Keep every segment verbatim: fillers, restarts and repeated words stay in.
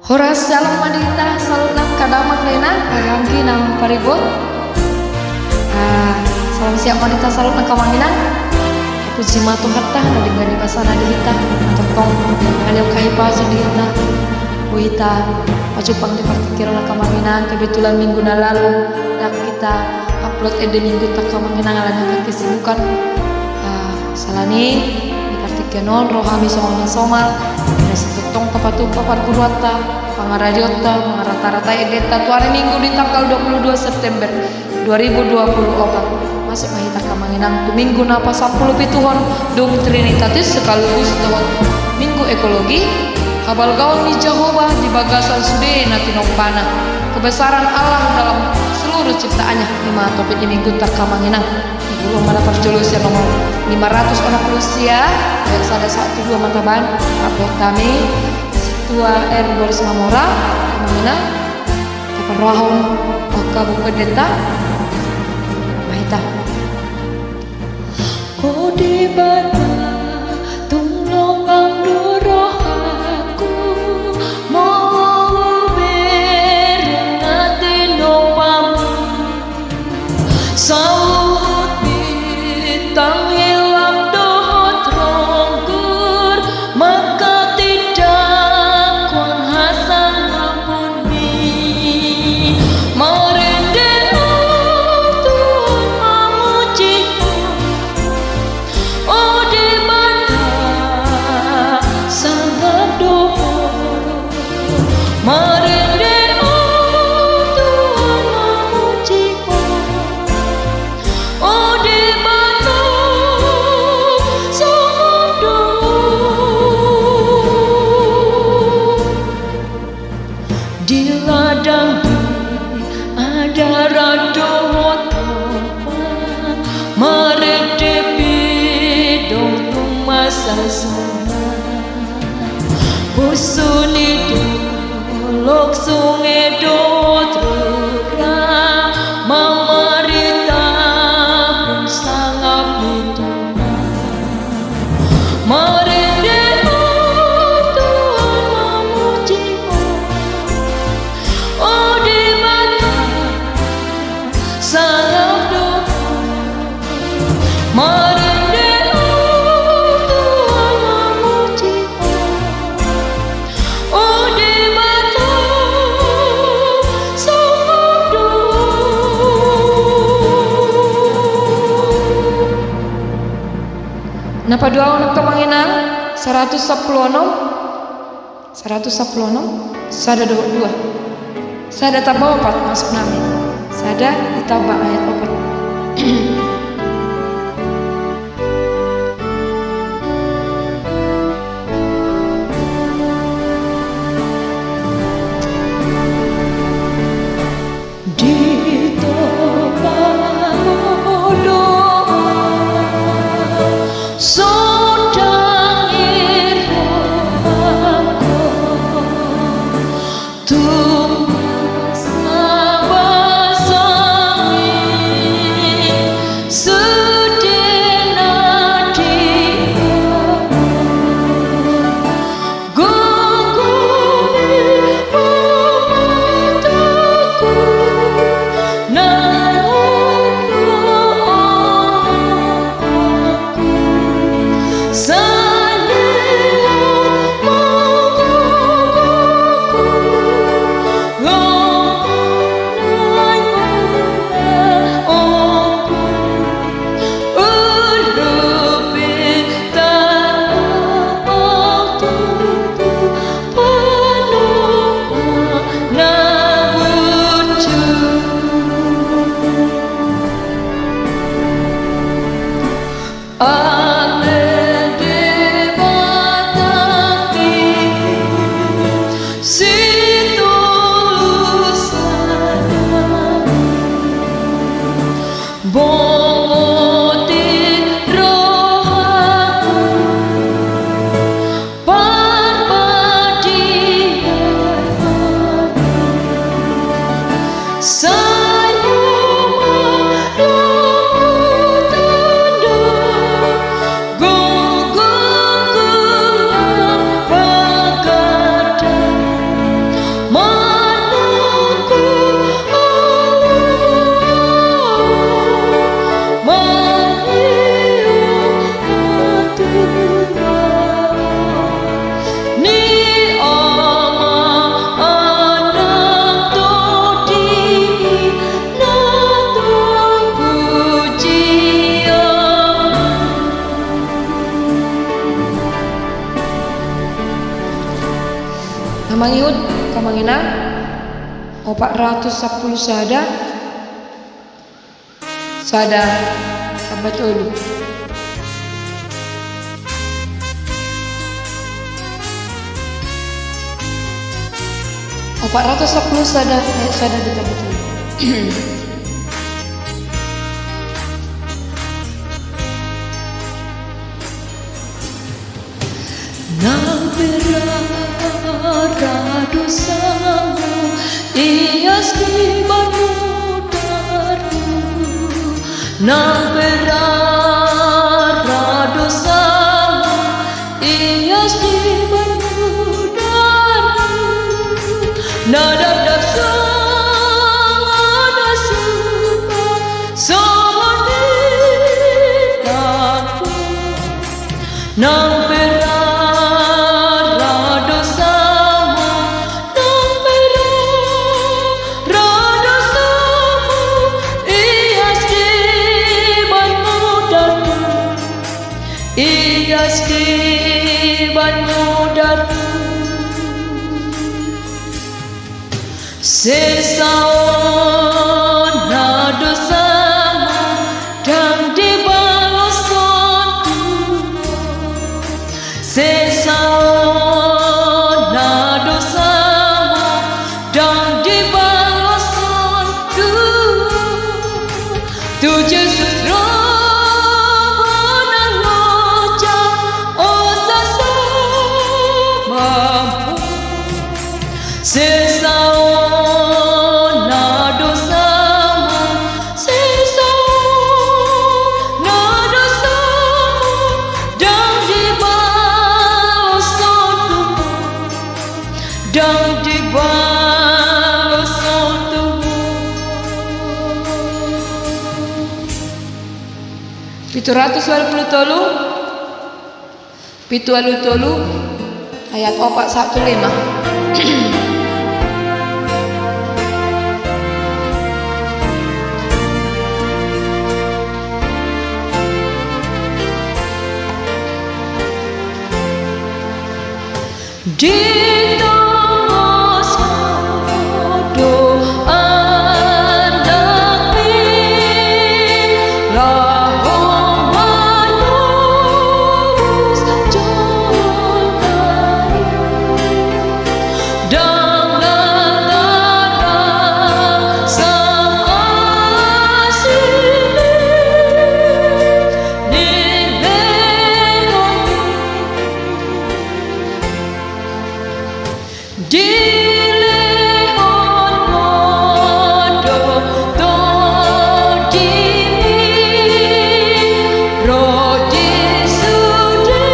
Horas, salam ma di hita saluhutna angka damang dainang, angka anggi na paribot. Ah, salam sehat ma di hita saluhutna angka amang inang. Puji ma Tuhanta na denggan ni basana di hita, na tongtong mangalehon hahipason di hita. Boi hita pajumpang di partingkian on angka amang inang, kebetulan minggu na lalu ndang hita upload ende minggu ta angka amang inang alani angka kesibukan. Ah, salani di partingkian on ro hami somal-somal, asa tongtong tapatupa parguruanta, pangaradionta, mangarata-ratai endenta tu ari Minggu di tanggal dua puluh dua September dua ribu dua puluh opat. Masuk ma hita angka amang inang tu minggu na pasampulu pituhon dung Trinitatis, sekaligus dohot Minggu Ekologi, habalgaon ni Jahowa di bagasan sude na tinompana, kebesaran Allah dalam seluruh ciptaannya, i ma topik ni minggunta angka amang inang. Di buku mana parjolo sian nomor lima ratus onom pulu sia, ayat sada sahat tu dua ma tabaen, rap dohot hami, Sintua R. Boris Mamora, angka amang inang. Taparrohahon angka buku endenta. Mai ta. O Debata, tung longang do rohangku, molo hubereng na tinompamu. Saut bintang hilap dohot ronggur, mangkatindangkon hasangaponmi. Marende au Tuhan mamuji Ho, o Debata, sangap do Ho. Marende au Tuhan mamuji Ho. O Debata, sangap do Ho. Di ladang di adaran dohot opat, marende pidong tung masasahat. Pusu ni dolok, sunge dohot rura, mamaritahon sangap ni Tuhan. Marende au Tuhan mamuji Ho. O Debata, sangap do Ho. Marende au Tuhan mamuji Ho. O Debata, sangap do Ho. Na paduahon angka amang inang, saratus sampulu onom. Saratus sampulu onom, sada dohot dua. Sada tamba opat maksudnami. Sada ditamba ayat opat. Di topa molo sondang i rohangku, tung masa basami. Na mangihut, angka amang inang, opat ratus sampulu sada, sada tamba tolu. Opat ratus sampulu sada, eh, sada ditamba tolu. Nang pe rara dosamu, ias diban mudarmu. Nang pe rara dosamu, ias diban mudarmu. Na dakdanak songon na suka, songon i nang pe. Nang pe rara dosamu, nang pe rara dosamu, ias diban mudarmu, ias diban mudarmu. Sesa on na dosamu, ndang dibaloshon Tuhan. Sesa on na dosamu, ndang dibaloshon Tuhan. Tu Jesus ro nang loja, osa so mambu. Sesa on na dosamu, sesa on na dosamu, ndang dibaloshon Tuhan, ndang dibaloshon Tuhan. Pitu ratus ualu pulu tolu. Pitu ualu tolu, ayat opat sahat tu lima. Di tongosho do Anakmi, laho manobus jolma i. Ndang na tarasa asi ni lehon i. Dilehon Ho do tondimi, ro di sude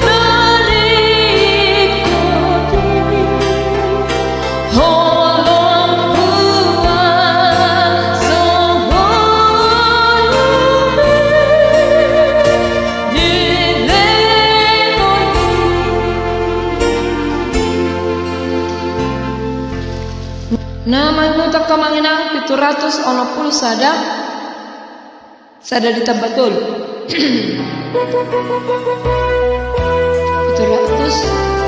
na ringkot i, holong huaso ngolu be. Na mangihut angka amang inang, pitu ratus onom pulu sada, sada ditamba tolu. Pitu ratus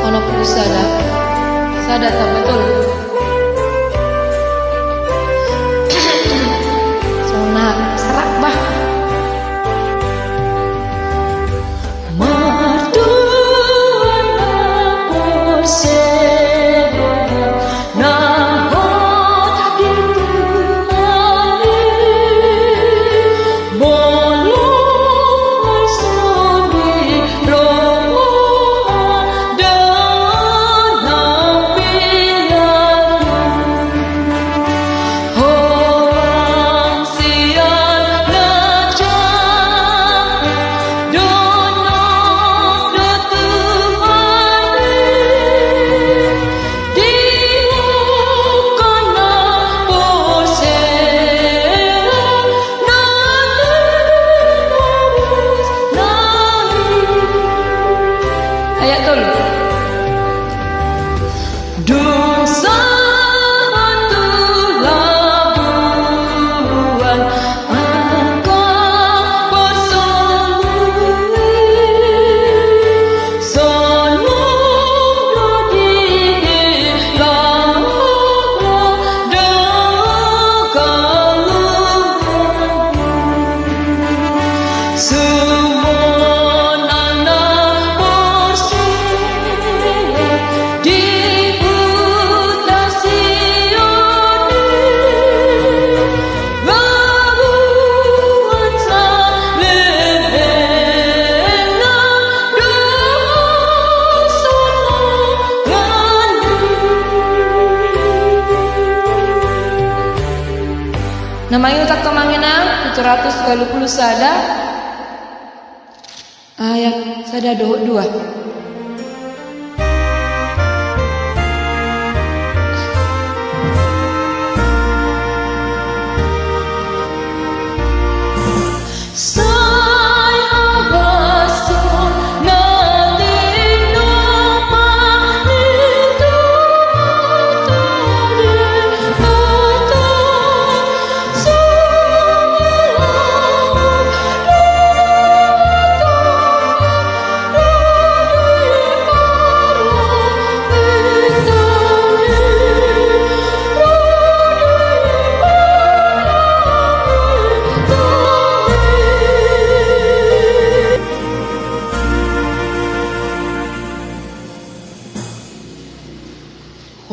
onom pulu sada, sada tamba tolu. Songon na serak bah. Martua na porsea na hot di Tuhan i, molo songon i roha, ndang na pia Na mangihut, amang inang, pitu ratus ualu pulu sada, ayat sada dohot dua.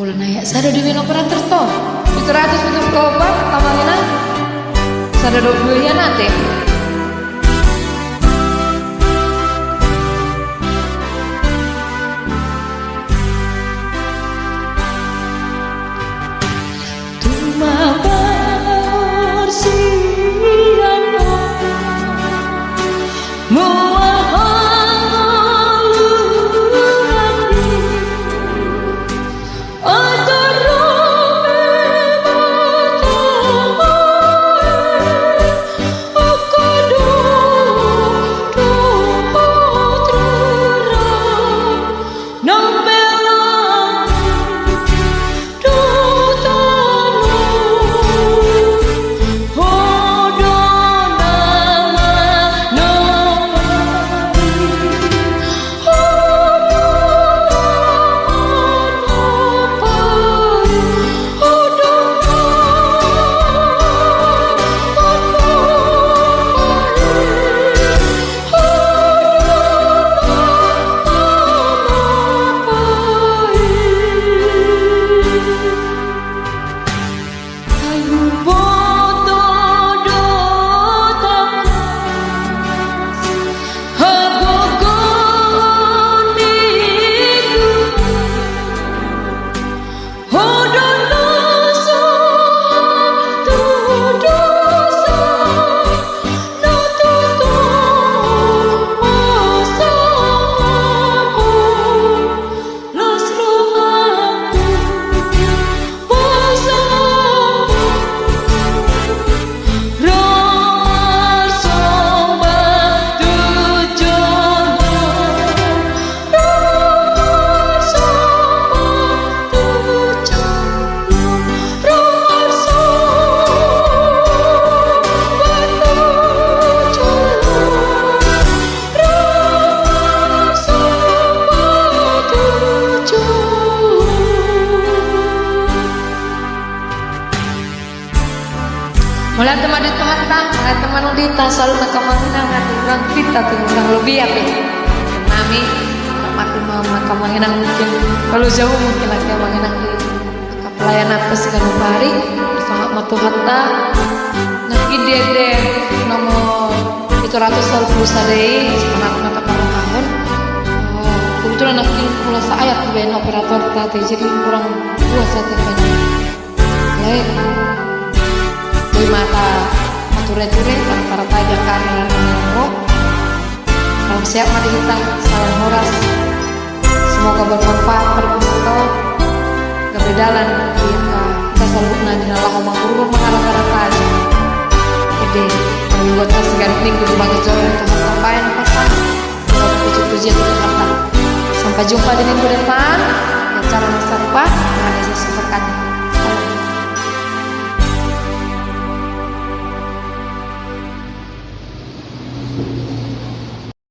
Holan na ya sada dua na operator to. Pitu ratus pitu pulu opat, amang inang. Sada dohot dua hian ate. Tumambar sian Mauliate ma di Tuhanta, mauliate ma di Tuhanta, saluhutna amang inang, nunga pinta tu nang lobi ape. Nami, maklum ma amang inang mungkin, kalau jauh mungkin lagi amang inang di angka pelayanan pe siganup ari, sahat ma Tuhanta. Nangkin di ende nomor pitu ratus ualu pulu sada i, semangat mata parahahon. Oh, kebetulan nangkin mulai saayat di baen operator tadi, jadi kurang puas saya tadi. Baik. Boi ma hata pature-ture, antara tajak kami. Salam sehat ma di hita, salam horas. Semoga bermanfaat, berguna. Gabe dalan di hita saluhutna di na laho mangurung, mangharap-harap aja. Ede, minggu siganup minggu di bagas joro Tuhan, sampai na pasan. Puji-pujian di Tuhan. Sampai jumpa di minggu depan. Di acara na sarupa, Tuhan Yesus memberkati.